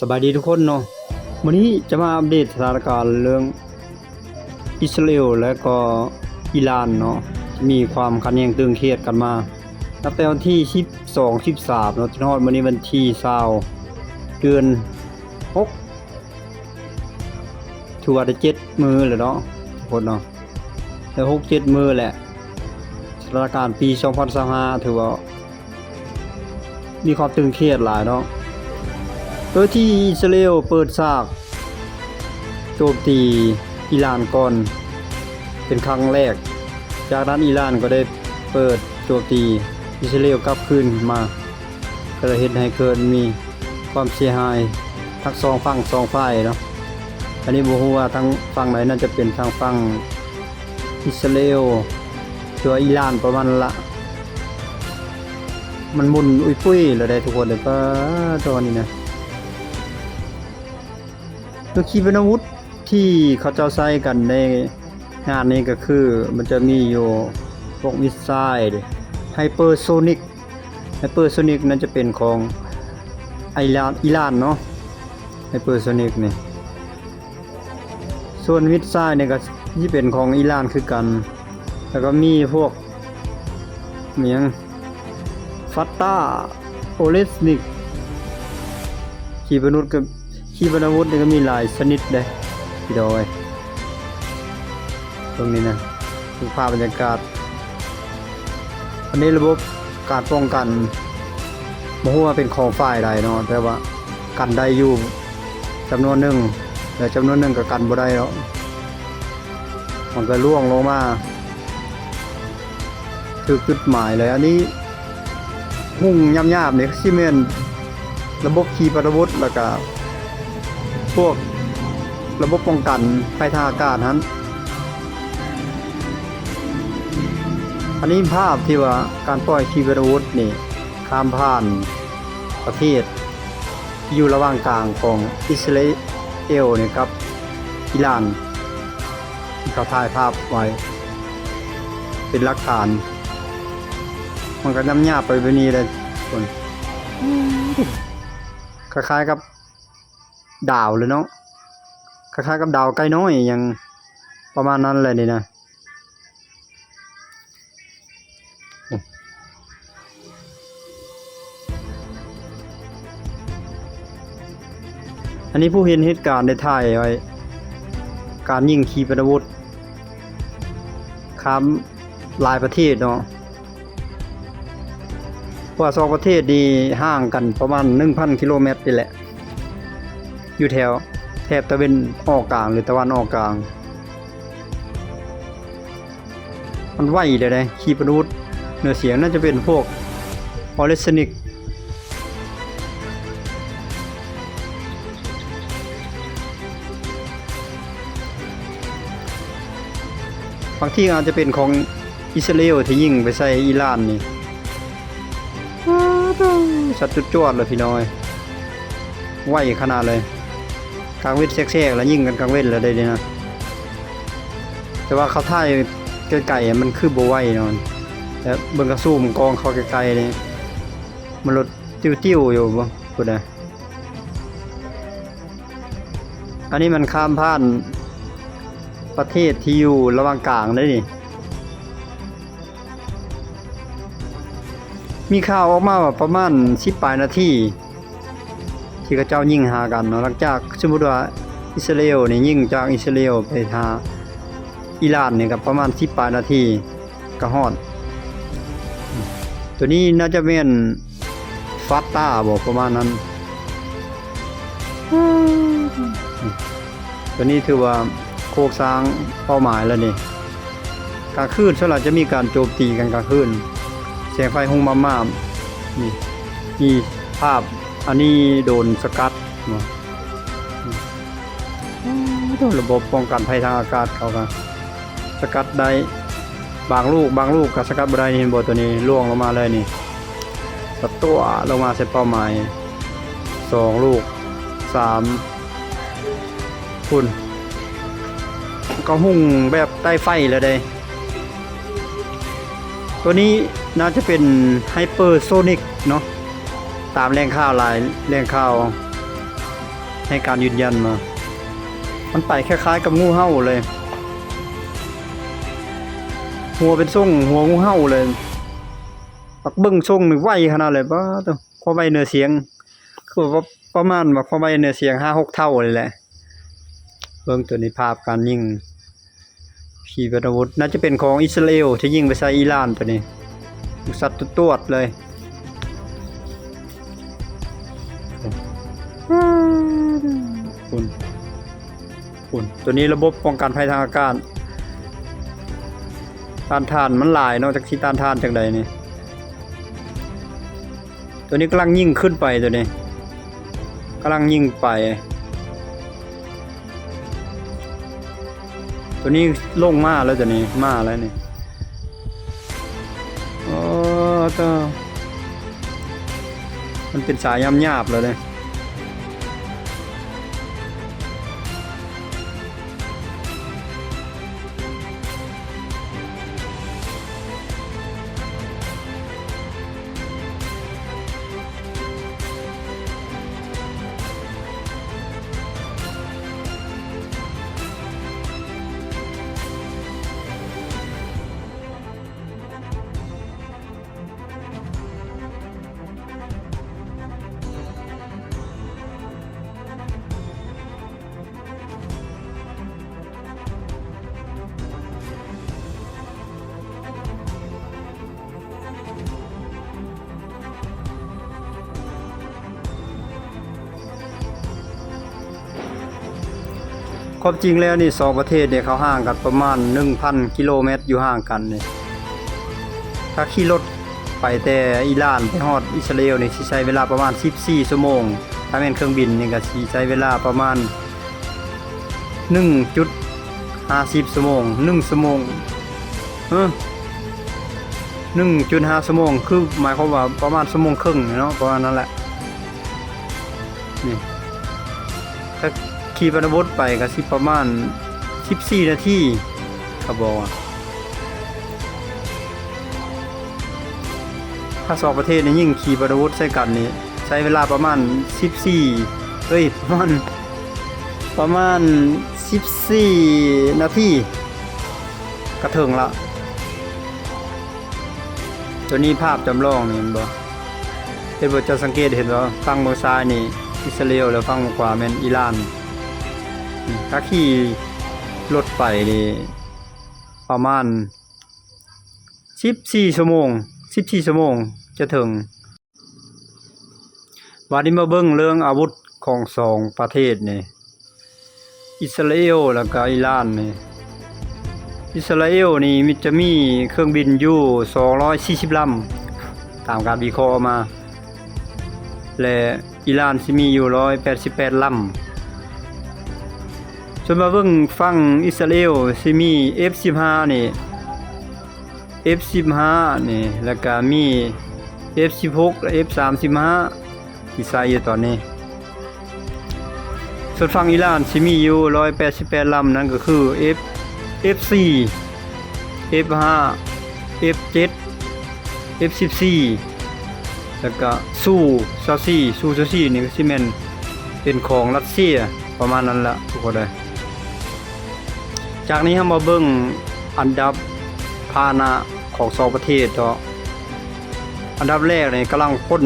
ສະບາຍດີທຸກຄົນເນາະ, ມື້ນີ້ຈະມາອັບເດດສະຖານະການເລື່ອງອິດສະຣາເອວ ແລະກໍອີຣານເນາະ, ມີຄວາມຂັດແຍ່ງຕຶງຂຽດກັນມາ ນັບແຕ່ວັນທີສິບສອງ ສິບສາມເນາະ ຈົນຮອດມື້ນີ້ວັນທີຊາວ ເດືອນຫົກ ຖືວ່າໄດ້ເຈັດມື້ແລ້ວເນາະທຸກຄົນເນາະ, ໄດ້ຫົກເຈັດມື້ແຫຼະ. ສະຖານະການປີສອງພັນຊາວຫ້າ ຖືວ່າ ມີຄວາມຕຶງຂຽດຫຼາຍເນາະ, ໂດຍທີ່ອິດສະຣາເອວເປີດສາກໂຈມຕີອີຣານກ່ອນເປັນຄັ້ງແລກ, ຈາກນັ້ນອີຣານກໍໄດ້ເປີດໂຈມຕີອິດສະຣາເອວກັບຄືນມາ, ກໍເລີຍເຮັດໃຫ້ເກີດມີຄວາມເສຍຫາຍທັງສອງຝັ່ງສອງຝ່າຍເນາະ. ອັນນີ້ບໍ່ຮູ້ວ່າທາງຝັ່ງໃດ, ໜ້າຈະເປັນທາງຝັ່ງ ອິດສະຣາເອວ ຫຼືວ່າອີຣານປະມານນັ້ນລະ, ມັນໝຸ່ນອຸຍປຸ້ຍແລ້ວເດ້ທຸກຄົນເດີ. ປາດ ຕອນນີ້ນະ ຄືຂີປະນາວຸດທີ່ເຂົາເຈົ້າໃຊ້ກັນໃນງານນີ້ກໍຄື ມັນຈະມີຢູ່ພວກມິດໄຊເດ້ ໄຮເປີໂຊນິກ, ໄຮເປີໂຊນິກນັ້ນຈະເປັນຂອງອີຣານ ອີຣານເນາະ, ໄຮເປີໂຊນິກນີ້. ສ່ວນມິດໄຊນີ້ກໍຊິເປັນຂອງອີຣານຄືກັນ, ແລ້ວກໍມີພວກ ມີຫຍັງ ຟັດຕາ ໂອເລສນິກ, ຂີປະນາວຸດກໍ ຂີປະນາວຸດນີ້ກໍມີຫຼາຍຊະນິດເດ້ພີ່ນ້ອງເອີຍ. ເບິ່ງນີ້ນະ ເບິ່ງພາບບັນຍາກາດ. ອັນນີ້ລະບົບການປ້ອງກັນ ບໍ່ຮູ້ວ່າເປັນຂອງຝ່າຍໃດເນາະ, ແຕ່ວ່າກັນໄດ້ຢູ່ຈຳນວນໜຶ່ງ ແລະ ຈຳນວນໜຶ່ງກໍກັນບໍ່ໄດ້ເນາະ, ມັນກໍລ່ວງລົງມາຖືກຈຸດໝາຍເລີຍ. ອັນນີ້ຮຸ່ງຫຍາບໆນີ້ຄືຊິແມ່ນລະບົບຂີປະນາວຸດ ແລ້ວກະພວກລະບົບປ້ອງກັນໄພທາງອາກາດຫັ້ນ. ອັນນີ້ພາບທີ່ວ່າການປ່ອຍຂີປະນາວຸດນີ້ ຂ້າມຜ່ານປະເທດທີ່ຢູ່ລະຫວ່າງກາງຂອງອິດສະຣາເອວນີ້ກັບອີຣານ ທີ່ເຂົາຖ່າຍພາບໄວ້ເປັນຫຼັກຖານ. ມັນກໍຫຍາບໆໄປແບບນີ້ແຫຼະທຸກຄົນ, ຄ້າຍໆກັບດາວເລີຍເນາະ, ຄ້າຍໆກັບດາວໄກ່ນ້ອຍຫຍັງປະມານນັ້ນແຫຼະນີ້ນະ. ອັນນີ້ຜູ້ເຫັນເຫດການໄດ້ຖ່າຍໄວ້ ການຍິງຂີປະນາວຸດຂ້າມຫຼາຍປະເທດເນາະ, ເພາະວ່າສອງປະເທດນີ້ຫ່າງກັນປະມານໜຶ່ງພັນກິໂລແມັດນີ້ແຫຼະ, ຢູ່ແຖວແຖບຕາເວັນອອກກາງ ຫຼື ຕາວັນອອກກາງ. ມັນໄວເດ້ ຂີປະນາວຸດເໜືອສຽງ ໜ້າຈະເປັນພວກໂອເລສນິກ, ບາງທີອາດຈະເປັນຂອງອິດສະຣາເອວທີ່ຍິງໄປໃສ່ອີຣານນີ້. ປາດໂທ້ ຊັດຈຸດຈວດເລີຍພີ່ນ້ອງເອີຍ, ໄວຂະໜາດເລີຍ. ກາງເວັນແສກໆ ລະຍິງກັນກາງເວັນລະໄດ້ນີ້ນະ, ແຕ່ວ່າເຂົາຖ່າຍໄກໆ ມັນຄືບໍ່ໄວເນາະ, ແຕ່ເບິ່ງກະຊູມກ້ອງເຂົ້າໃກ້ໆນີ້ ມັນລົດຕິວໆຢູ່ພຸ້ນນະ. ອັນນີ້ມັນຂ້າມຜ່ານປະເທດທີ່ຢູ່ລະຫວ່າງກາງເດ້ນີ້. ມີຂ່າວອອກມາວ່າປະມານສິບປາຍນາທີ ທີ່ເຂົາເຈົ້າຍິງຫາກັນເນາະ, ຫຼັງຈາກ ສົມມຸດວ່າອິດສະຣາເອວນີ້ຍິງຈາກອິດສະຣາເອວໄປຫາອີຣານນີ້ກໍປະມານສິບປາຍນາທີກໍຮອດ. ຕົວນີ້ໜ້າຈະແມ່ນຟາດຕາບໍ ປະມານນັ້ນ. ຕົວນີ້ຖືວ່າໂຄກຊ້າງເປົ້າໝາຍແລ້ວນີ້. ກາງຄືນສ່ວນຫຼາຍຈະມີການໂຈມຕີກັນກາງຄືນ, ແສງໄຟຮຸ່ງມາມາບ. ນີ້ ມີພາບ ອັນນີ້ໂດນສະກັດເນາະ. ໂອ້ ລະບົບປ້ອງກັນໄພທາງອາກາດເຂົາກະສະກັດໄດ້ບາງລູກ, ບາງລູກກະສະກັດບໍ່ໄດ້. ນີ້ເຫັນບໍ່ ຕົວນີ້ລ່ວງລົງມາເລີຍນີ້, ສະຕົວະລົງມາໃສ່ເປົ້າໝາຍ ສອງລູກ ສາມ ພຸ້ນ ກໍຮຸ່ງແບບໃຕ້ໄຟແລ້ວເດ້. ຕົວນີ້ໜ້າຈະເປັນໄຮເປີໂຊນິກເນາະ, ຕາມແຫຼ່ງຂ່າວຫຼາຍແຫຼ່ງຂ່າວ ໃຫ້ການຢືນຢັນມາ. ມັນໄປຄ້າຍໆກັບງູເຫົ່າເລີຍ. ຫົວເປັນຊົງຫົວງູເຫົ່າເລີຍ. ບັກເບິ່ງຊົງນີ້ໄວຂະໜາດເລີຍ. ປາດໂທ້ ຄວາມໄວເໜືອສຽງ. ຄືວ່າປະມານວ່າຄວາມໄວເໜືອສຽງຫ້າຫົກເທົ່ານີ້ແຫຼະ. ເບິ່ງໂຕນີ້ ພາບການຍິງຂີປະນາວຸດ ໜ້າຈະເປັນຂອງອິດສະຣາເອວທີ່ຍິງໄປໃສ່ອີຣານໂຕນີ້. ສັດຕວດໆເລີຍ. ພຸ້ນ ພຸ້ນ ໂຕນີ້ລະບົບປ້ອງກັນໄພທາງອາກາດ. ຕ້ານທານມັນຫຼາຍເນາະ ຈັກຊິຕ້ານທານຈັ່ງໃດນີ້. ໂຕນີ້ກຳລັງຍິງຂຶ້ນໄປ ໂຕນີ້ກຳລັງຍິງໄປ. ໂຕນີ້ລົງມາແລ້ວ ໂຕນີ້ມາແລ້ວນີ້. ໂອ້ ຕາ ມັນເປັນສາຍຫຍາບໆແລ້ວເດ້. ຄວາມຈິງແລ້ວນີ້ ສອງປະເທດນີ້ເຂົາຫ່າງກັນປະມານໜຶ່ງພັນກິໂລແມັດ ຢູ່ຫ່າງກັນນີ້. ຖ້າຂີ່ລົດໄປແຕ່ອີຣານໄປຮອດອິດສະຣາເອວນີ້ ຊິໃຊ້ເວລາປະມານສິບສີ່ຊົ່ວໂມງ. ຖ້າແມ່ນເຄື່ອງບິນນີ້ກໍຊິໃຊ້ເວລາປະມານ ໜຶ່ງຈຸດຫ້າສິບຊົ່ວໂມງ ໜຶ່ງຊົ່ວໂມງ ເອີ ໜຶ່ງຈຸດຫ້າຊົ່ວໂມງ ຄືໝາຍຄວາມວ່າປະມານຊົ່ວໂມງເຄິ່ງເນາະ ປະມານນັ້ນແຫຼະ. ນີ້ ຖ້າຂີ່ປານາວຸດໄປກໍຊິປະມານສິບສີ່ນາທີ ເຂົາບອກວ່າ ທັງສອງປະເທດນີ້ ຍິງຂີປານາວຸດໃສ່ກັນນີ້ ໃຊ້ເວລາປະມານສິບສີ່ ເອີຍ ປະມານ ປະມານສິບສີ່ນາທີ ກະເຖິງລະ. ໂຕນີ້ພາບຈຳລອງນີ້ແມ່ນບໍ່? ເຫັນບໍ່? ເຈົ້າສັງເກດເຫັນບໍ່? ຝັ່ງເບື້ອງຊ້າຍນີ້ອິດສະຣາເອວ ແລ້ວຝັ່ງເບື້ອງຂວາແມ່ນອີຣານ. ນີ້ ຖ້າຂີ່ລົດໄປນີ້ ປະມານສິບສີ່ຊົ່ວໂມງ ສິບສີ່ຊົ່ວໂມງຈະເຖິງ. ບາດນີ້ມາເບິ່ງເລື່ອງອາວຸດຂອງສອງປະເທດນີ້ ອິດສະຣາເອວ ແລ້ວກະອີຣານນີ້. ອິດສະຣາເອວນີ້ມີ ຈະມີເຄື່ອງບິນຢູ່ສອງຮ້ອຍສີ່ສິບລຳ ຕາມການວິເຄາະອອກມາ ແລະ ອີຣານຊິມີຢູ່ຮ້ອຍແປດສິບແປດລຳ. ສ່ວນມາເບິ່ງຝັ່ງອິດສະຣາເອວ ຊິມີເອັບສິບຫ້ານີ້ ເອັບສິບຫ້ານີ້ ແລ້ວກະມີເອັບສິບຫົກ ເອັບສາມສິບຫ້າ ທີ່ໃຊ້ຢູ່ຕອນນີ້. ສ່ວນຝັ່ງອີຣານຊິມີຢູ່ຮ້ອຍແປດສິບແປດລຳ ນັ້ນກໍຄືເອັບ ເອັບສີ່ ເອັບຫ້າ ເອັບເຈັດ ເອັບສິບສີ່ ແລ້ວກະຊູຊາວສີ່ ຊູຊາວສີ່ນີ້ກໍຊິແມ່ນເປັນຂອງຣັດເຊຍ ປະມານນັ້ນລະທຸກຄົນເອີຍ. ຈາກນີ້ເຮົາມາເບິ່ງອັນດັບພາຫະນະຂອງສອງປະເທດເນາະ. ອັນດັບແລກນີ້ກຳລັງພົນ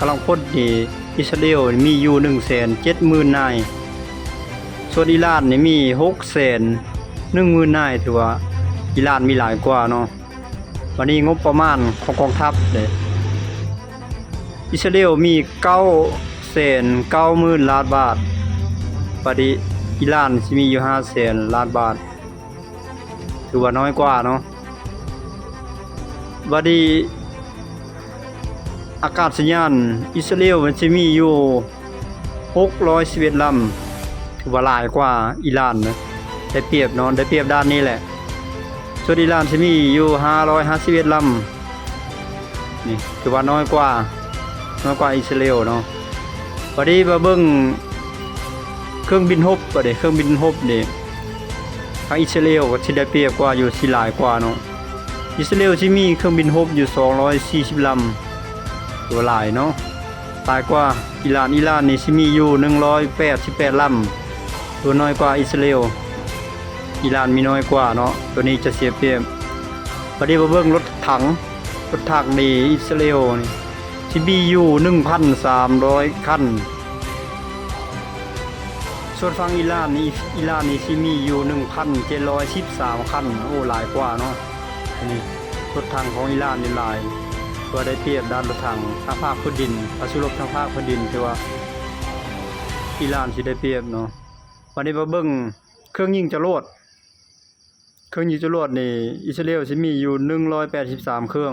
ກຳລັງພົນນີ້ອິດສະຣາເອວມີຢູ່ໜຶ່ງແສນເຈັດໝື່ນນາຍ ສ່ວນອີຣານນີ້ມີຫົກແສນໜຶ່ງໝື່ນນາຍ ຖືວ່າອີຣານມີຫຼາຍກວ່າເນາະ. ບາດນີ້ງົບປະມານຂອງກອງທັບເດ້ ອິດສະຣາເອວມີເກົ້າແສນເກົ້າໝື່ນລ້ານບາດ ບາດນີ້ອີຣານຊິມີຢູ່ຫ້າແສນລ້ານບາດ ຖືວ່ານ້ອຍກວ່າເນາະ. ບາດນີ້ອາກາດສະຍານອິດສະຣາເອວມັນຊິມີຢູ່ຫົກຮ້ອຍສິບເອັດລຳ ຖືວ່າຫຼາຍກວ່າອີຣານນະ ໄດ້ປຽບເນາະ ໄດ້ປຽບດ້ານນີ້ແຫຼະ. ສ່ວນອີຣານຊິມີຢູ່ຫ້າຮ້ອຍຫ້າສິບເອັດລຳ ນີ້ຖືວ່ານ້ອຍກວ່າ ນ້ອຍກວ່າອິດສະຣາເອວເນາະ. ບາດນີ້ມາເບິ່ງເຄື່ອງບິນຮົບ ບາດນີ້ເຄື່ອງບິນຮົບນີ້ ທາງອິດສະຣາເອວກໍຊິໄດ້ປຽບກວ່າຢູ່ ຊິຫຼາຍກວ່າເນາະ. ອິດສະຣາເອວຊິມີເຄື່ອງບິນຮົບຢູ່ສອງຮ້ອຍສີ່ສິບລຳ ຖືວ່າຫຼາຍເນາະ. ຫຼາຍກວ່າອີຣານ. ອີຣານນີ້ຊິມີຢູ່ໜຶ່ງຮ້ອຍແປດສິບແປດລຳ ໂຕນ້ອຍກວ່າອິດສະຣາເອວ. ອີຣານມີນ້ອຍກວ່າເນາະ ໂຕນີ້ຈະເສຍປຽບ. ບັດນີ້ມາເບິ່ງລົດຖັງ, ລົດຖັງນີ້ອິດສະຣາເອວນີ້ຊິມີຢູ່ໜຶ່ງພັນສາມຮ້ອຍຄັນ. ສ່ວນຝັ່ງອີຣານນີ້ ອີຣານນີ້ຊິມີຢູ່ໜຶ່ງພັນເຈັດຮ້ອຍສິບສາມຄັນ. ໂອ້ ຫຼາຍກວ່າເນາະ. ອັນນີ້ລົດຖັງຂອງອີຣານນີ້ຫຼາຍ ວ່າໄດ້ປຽບດ້ານລົດຖັງທາງພາກພື້ນດິນ, ຖ້າສູ້ລົບທາງພາກພື້ນດິນ ຖືວ່າອີຣານຊິໄດ້ປຽບເນາະ. ບັດນີ້ມາເບິ່ງເຄື່ອງຍິງຈະໂລດ. ເຄື່ອງຍິງຈະໂລດນີ້ ອິດສະຣາເອວຊິມີຢູ່ໜຶ່ງຮ້ອຍແປດສິບສາມເຄື່ອງ.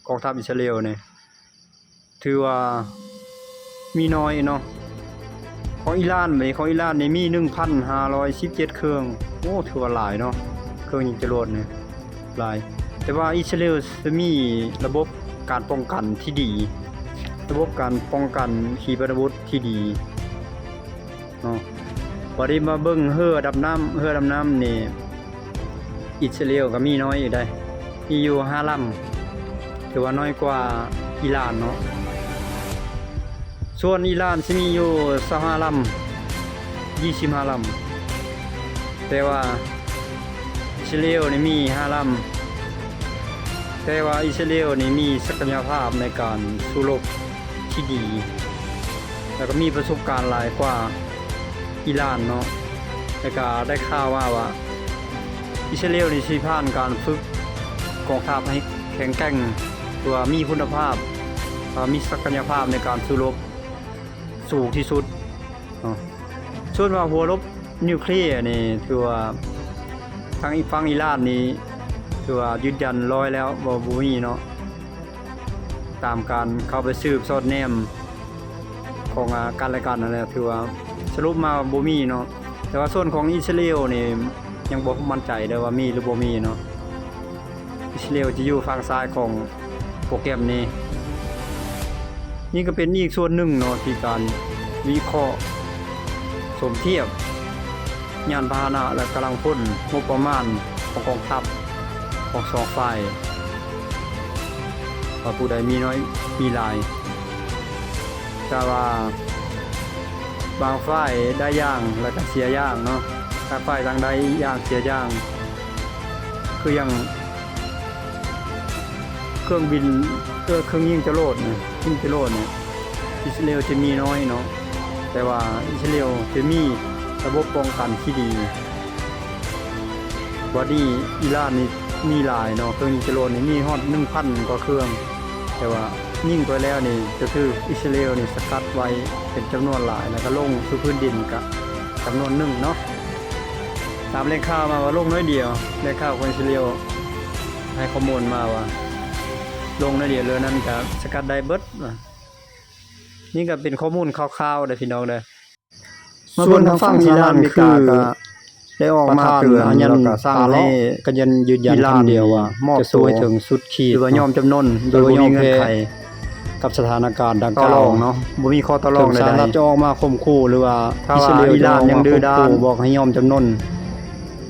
ກອງທັບອິດສະຣາເອວນີ້ຖືວ່າມີນ້ອຍເນາະ. ຂອງອີຣານ ບັດນີ້ຂອງອີຣານນີ້ມີໜຶ່ງພັນຫ້າຮ້ອຍສິບເຈັດເຄື່ອງ. ໂອ້ ຖືວ່າຫຼາຍເນາະ ເຄື່ອງຍິງຈະໂລດນີ້ຫຼາຍ. ແຕ່ວ່າອິດສະຣາເອວຈະມີລະບົບການປ້ອງກັນທີ່ດີ, ລະບົບການປ້ອງກັນຂີປະນາວຸດທີ່ດີ ເນາະ. ບັດນີ້ມາເບິ່ງເຮືອດຳນ້ຳ, ເຮືອດຳນ້ຳນີ້ອິດສະຣາເອວກໍມີນ້ອຍຢູ່ໃດ໋ ມີຢູ່ຫ້າລຳ, ຖືວ່ານ້ອຍກວ່າອີຣານເນາະ. ສ່ວນອີຣານຊິມີຢູ່ຊາວຫ້າລຳ, ຊາວຫ້າລຳ, ແຕ່ວ່າອິດສະຣາເອວນີ້ມີຫ້າລຳ. ແຕ່ວ່າອິດສະຣາເອວນີ້ມີສັກກະຍະພາບໃນການສູ້ລົບທີ່ດີ ແລ້ວກໍມີປະສົບການຫຼາຍກວ່າອີຣານເນາະ. ແລ້ວກໍໄດ້ຂ່າວມາວ່າ ອິດສະຣາເອວນີ້ຊິຜ່ານການຝຶກກອງທັບໃຫ້ແຂງແກ່ງ ຫຼືວ່າມີຄຸນນະພາບ ແລະ ມີສັກກະຍະພາບໃນການສູ້ລົບສູງທີ່ສຸດເນາະ. ສ່ວນວ່າຫົວລົບນິວເຄລຍນີ້ ຖືວ່າທາງອີກຝັ່ງອີຣານນີ້ ຖືວ່າຢືນຢັນຮ້ອຍແລ້ວວ່າບໍ່ມີເນາະ. ຕາມການເຂົ້າໄປສືບສອດແນມຂອງ ອາ ກັນແລະກັນນັ້ນແຫຼະ ຖືວ່າສະຫຼຸບມາບໍ່ມີເນາະ. ແຕ່ວ່າສ່ວນຂອງອິດສະຣາເອວນີ້ຍັງບໍ່ໝັ້ນໃຈເດີວ່າມີຫຼືບໍ່ມີເນາະ. ອິດສະຣາເອວຈະຢູ່ຝັ່ງຊ້າຍຂອງໂປຣແກຣມນີ້. ນີ້ກໍເປັນອີກສ່ວນໜຶ່ງເນາະ ທີ່ການວິເຄາະສົມທຽບຍານພາຫະນະ ແລະ ກຳລັງພົນ, ງົບປະມານຂອງກອງທັບຂອງສອງຝ່າຍ ວ່າຜູ້ໃດມີນ້ອຍມີຫຼາຍ. ແຕ່ວ່າບາງຝ່າຍໄດ້ຢ່າງ ແລ້ວກໍເສຍຢ່າງເນາະ, ທາງຝ່າຍທາງໃດຢ່າງເສຍຢ່າງ ຄືຢ່າງ ເຄື່ອງບິນ ເອີ ເຄື່ອງຍິງຈະໂລດນະ, ຍິງຈະໂລດນີ້ ອິດສະຣາເອວຈະມີນ້ອຍເນາະ, ແຕ່ວ່າອິດສະຣາເອວຈະມີລະບົບປ້ອງກັນທີ່ດີ. ບັດນີ້ອີຣານນີ້ມີຫຼາຍເນາະ, ເຄື່ອງຍິງຈະໂລດນີ້ມີຮອດໜຶ່ງພັນກວ່າເຄື່ອງ, ແຕ່ວ່າຍິງໄປແລ້ວນີ້ຈະຖືກອິດສະຣາເອວນີ້ສະກັດໄວ້ເປັນຈຳນວນຫຼາຍ ແລ້ວກໍລົງສູ່ພື້ນດິນກະຈຳນວນໜຶ່ງເນາະ. ຕາມແຫຼ່ງຂ່າວມາວ່າລົງໜ້ອຍດຽວ, ແຫຼ່ງຂ່າວຂອງອິດສະຣາເອວໃຫ້ຂໍ້ມູນມາວ່າລົງໜ້ອຍດຽວ, ເຫຼືອນັ້ນກະສະກັດໄດ້ເບິດວ່າ. ນີ້ກະເປັນຂໍ້ມູນຂ່າວໆເດີພີ່ນ້ອງເດີ. ສ່ວນທາງຝັ່ງສະຫະລັດອາເມລິກາກະໄດ້ອອກມາເຕືອນ ແລ້ວກະສັ່ງໃຫ້ ກະຍັງຢືນຢັນຄຳດຽວວ່າມອບໂຕ ຈະສູ້ໃຫ້ເຖິງສຸດຂີດ ຫຼືວ່າຍອມຈຳນົນໂດຍບໍ່ມີເງື່ອນໄຂ ກັບສະຖານະການດັ່ງກ່າວເນາະ, ບໍ່ມີຂໍ້ຕໍ່ລອງໃດໆ. ສະຫະລັດຈະອອກມາຂົ່ມຂູ່ ຫຼືວ່າອິດສະຣາເອວຈະອອກມາຂົ່ມຂູ່ບອກໃຫ້ຍອມຈຳນົນ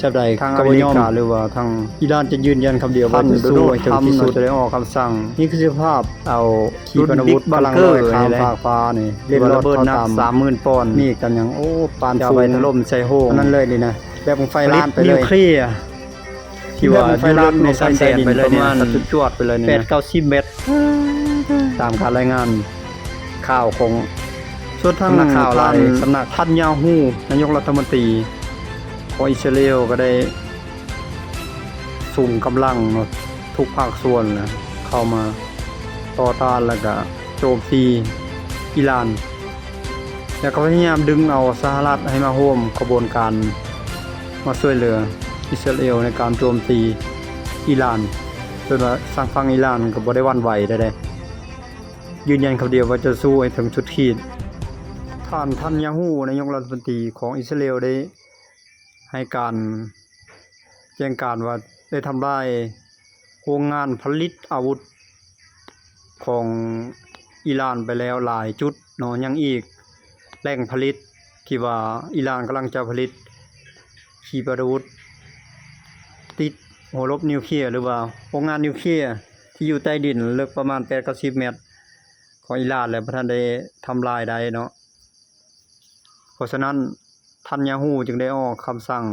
ຈະໄດ້ກໍບໍ່ຍອມ ທາງອາເມລິກາ ຫຼືວ່າທາງອີຣານຈະຢືນຢັນຄຳດຽວວ່າຈະສູ້ໃຫ້ເຖິງທີ່ສຸດ ຈະໄດ້ອອກຄຳສັ່ງ. ນີ້ຄືສະພາບເອົາຂີປະນາວຸດກຳລັງລອຍຂ້າມຟາກຟ້ານີ້ ເຫຼັ້ນລອດເຂົ້າຕາມ ສາມໝື່ນປອນ ມີກະຍັງ ໂອ້ ປານ ຈະເອົາໄປຖະຫຼົ່ມໃສ່ໂຮງ ອັນນັ້ນເລີຍນີ້ນະ, ແບບບັ້ງໄຟລານໄປເລີຍ ທີ່ວ່າຢູ່ເລິກໃນຊັ້ນໃຕ້ດິນປະມານ ຈວດໆໄປເລີຍນີ້ນະ ແປດເກົ້າສິບແມັດ ຕາມການລາຍງານຂ່າວຂອງ ສ່ວນທາງ ນັກຂ່າວລາວ ສຳນັກ ເນາະ ເນາະ ທ່ານ ນະທານຍາຮູ້ ນາຍົກລັດຖະມົນຕີຂອງອິດສະຣາເອວ ກໍໄດ້ສົ່ງກຳລັງເນາະ ທຸກພາກສ່ວນນະ ເຂົ້າມາຕໍ່ຕ້ານ ແລ້ວກະໂຈມຕີອີຣານ ແລ້ວກໍພະຍາຍາມດຶງເອົາສະຫະລັດໃຫ້ມາຮ່ວມຂະບວນການມາຊ່ວຍເຫຼືອອິດສະຣາເອວໃນການໂຈມຕີອີຣານ, ຈົນວ່າທາງຝັ່ງອີຣານກໍບໍ່ໄດ້ຫວັ່ນໄຫວໃດໆ. ຢືນຢັນຄຳດຽວວ່າຈະສູ້ໃຫ້ເຖິງສຸດຂີດ. ທ່ານ ນະທານຍາຮູ້ ນາຍົກລັດຖະມົນຕີຂອງອິດສະຣາເອວ ໄດ້ໃຫ້ການ ແຈ້ງການວ່າໄດ້ທຳລາຍໂຮງງານຜະລິດອາວຸດຂອງອີຣານໄປແລ້ວຫຼາຍຈຸດເນາະ, ຍັງອີກແຫຼ່ງຜະລິດທີ່ວ່າອີຣານກຳລັງຈະຜະລິດຂີປະນາວຸດ ຕິດຫົວລົບນິວເຄຍ ຫຼືວ່າໂຮງງານນິວເຄຍ ທີ່ຢູ່ໃຕ້ດິນເລິກປະມານແປດເກົ້າສິບແມັດ, ຂອງອີຣານແຫຼະ ບໍ່ທັນໄດ້ທຳລາຍໄດ້ເນາະ. ເພາະສະນັ້ນ ເນະ ເນທານຍາຮູ້ຈຶ່ງໄດ້ອອກຄຳສັ່ງ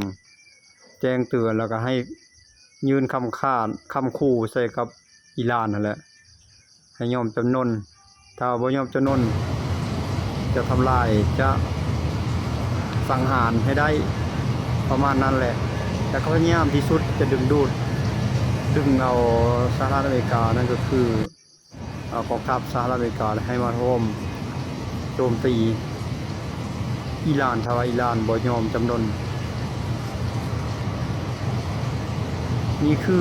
ແຈ້ງເຕືອນ ແລ້ວກໍໃຫ້ຍື່ນຄຳຂາດ ຄຳຂູ່ໃສ່ກັບອີຣານຫັ້ນແຫຼະ ໃຫ້ຍອມຈຳນົນ. ຖ້າບໍ່ຍອມຈຳນົນ ຈະທຳລາຍ ຈະສັງຫານໃຫ້ໄດ້ ປະມານນັ້ນແຫຼະ. ແລ້ວກໍພະຍາຍາມທີ່ສຸດຈະດຶງດູດ ດຶງເອົາສະຫະລັດອາເມລິກາ ນັ້ນກໍຄື ເອົາກອງທັບສະຫະລັດອາເມລິກາໃຫ້ມາຮ່ວມໂຈມຕີອີຣານ ຖ້າວ່າອີຣານບໍ່ຍອມຈຳນົນ. ນີ້ຄື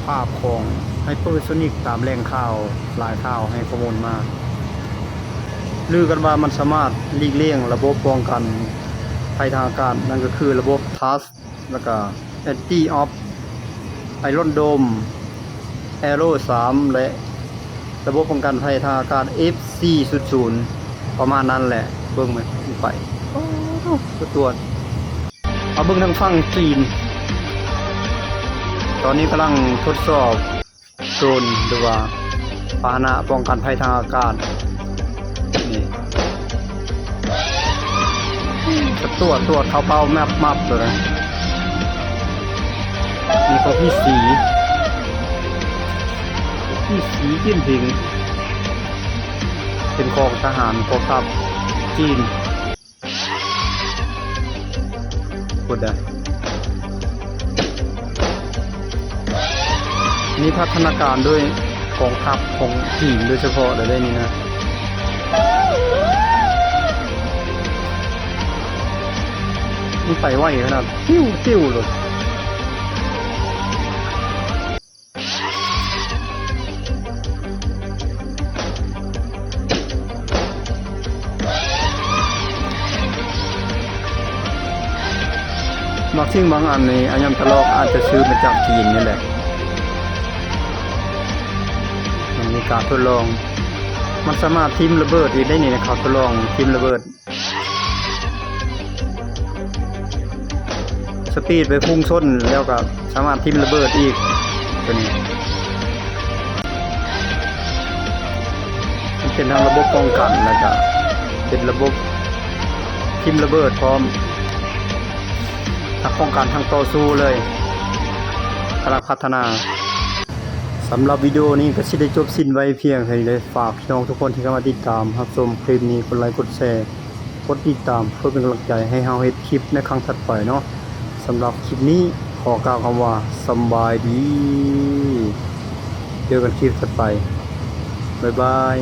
ພາບຂອງໄຮເປີໂຊນິກ ຕາມແຫຼ່ງຂ່າວຫຼາຍຂ່າວໃຫ້ຂໍ້ມູນມາ. ລືກັນວ່າມັນສາມາດຫຼີກລ່ຽງລະບົບປ້ອງກັນໄພທາງອາກາດ ນັ້ນກໍຄືລະບົບທາສ ແລ້ວກະແອນຕີອອບ ໄອຣອນໂດມ ແອໂຣສາມ ແລະ ລະບົບປ້ອງກັນໄພທາງອາກາດ ເອັຟສີ່ສູນສູນ ປະມານນັ້ນແຫຼະ. ເບິ່ງມັນໄປ ໂອ້ໂຫ ຕົວດ ເອົາເບິ່ງທາງຝັ່ງຈີນ ຕອນນີ້ກຳລັງທົດສອບ ໂດຣນ ຫຼືວ່າພາຫະນະປ້ອງກັນໄພທາງອາກາດ ນີ້ ສະຕວດ ຕວດເຂົ້າເປົ້າແມັບໆ ໂລດນະ. ມີຂອງພີ່ສີ ພີ່ສີຈິ້ນຜິງ ເປັນຂອງທະຫານກອງທັບຈີນ. ພຸ້ນນະ ນີ້ພັດທະນາການໂດຍກອງທັບຂອງຈີນໂດຍສະເພາະເລີຍເດ້ນີ້ນະ. ມັນໄປໄວຂະໜາດ ຕິວໆ ໂລດ. ບາງສິ່ງບາງອັນນີ້ ອາຍອມຕະລອກອາດຈະຊື້ມາຈາກຈີນນີ້ແຫຼະ. ມັນມີການທົດລອງ ມັນສາມາດຖິ້ມລະເບີດອີກໄດ້ນີ້ນະ ເຂົາທົດລອງຖິ້ມລະເບີດ. ສະປີດໄປພຸ່ງຊົນ ແລ້ວກໍສາມາດຖິ້ມລະເບີດອີກ ຕົວນີ້ ມັນເປັນທັງລະບົບປ້ອງກັນ ແລ້ວກໍເປັນລະບົບຖິ້ມລະເບີດພ້ອມ ທັງປ້ອງກັນທັງຕໍ່ສູ້ເລີຍ ກຳລັງພັດທະນາ. ສຳລັບວິດີໂອນີ້ກໍຊິໄດ້ຈົບສິ້ນໄວ້ພຽງເທົ່ານີ້ເດີ. ຝາກພີ່ນ້ອງທຸກຄົນທີ່ເຂົ້າມາຕິດຕາມຮັບຊົມຄລິບນີ້ ກົດໄລກົດແຊ ກົດຕິດຕາມ ເພື່ອເປັນກຳລັງໃຈໃຫ້ເຮົາເຮັດຄລິບໃນຄັ້ງຖັດໄປເນາະ. ສຳລັບຄລິບນີ້ຂໍກ່າວຄຳວ່າ ສຳບາຍດີ ເຈີກັນຄລິບຖັດໄປ ບາຍບາຍ.